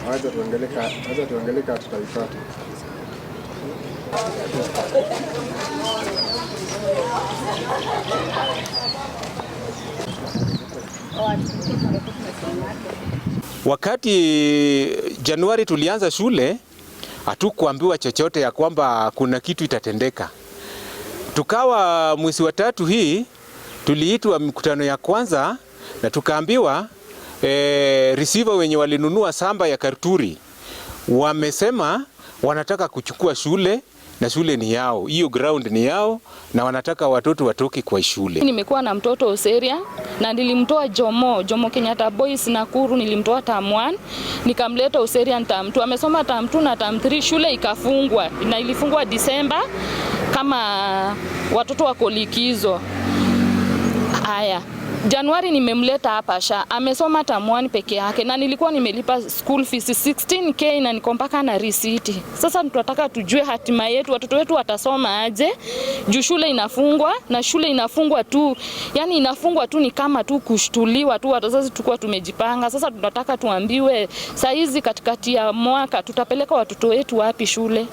Wacha tuangalie kama tutaipata. Wakati Januari tulianza shule, hatukuambiwa chochote ya kwamba kuna kitu itatendeka. Tukawa mwezi wa tatu hii tuliitwa mkutano ya kwanza na tukaambiwa receiver wenye walinunua samba ya Karturi wamesema wanataka kuchukua shule na shule ni yao, hiyo ground ni yao, na wanataka watoto watoke kwa shule. Nimekuwa na mtoto Oseria na nilimtoa Jomo Kenyatta Boys Nakuru, nilimtoa term 1 nikamleta Oseria term 2. Amesoma term 2 na term 3, shule ikafungwa na ilifungwa Disemba kama watoto wako likizo. Haya, Januari nimemleta hapa sha amesoma term 1 peke yake, na nilikuwa nimelipa school fees 16K na niko mpaka na receipt. Sasa tunataka tujue hatima yetu, watoto wetu watasoma aje juu shule inafungwa, na shule inafungwa tu, yani inafungwa tu ni kama tu kushtuliwa tu. Wazazi tulikuwa tumejipanga. Sasa tunataka tuambiwe saa hizi katikati ya mwaka tutapeleka watoto wetu wapi shule?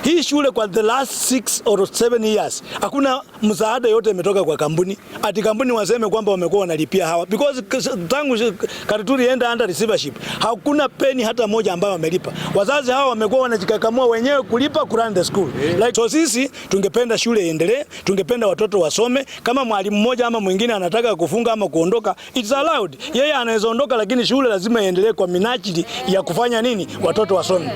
Hii shule kwa the last 6 or 7 years hakuna msaada yote imetoka kwa kampuni. Ati kampuni waseme kwamba wamekuwa wanalipia hawa, because tangu Karuturi enda under receivership hakuna peni hata moja ambayo wamelipa. Wazazi hawa wamekuwa wanajikakamua wenyewe kulipa ku run the school. Like, so sisi tungependa shule iendelee, tungependa watoto wasome. Kama mwalimu mmoja ama mwingine anataka kufunga ama kuondoka, it's allowed. Yeye anaweza ondoka, lakini shule lazima iendelee kwa minajili ya kufanya nini, watoto wasome.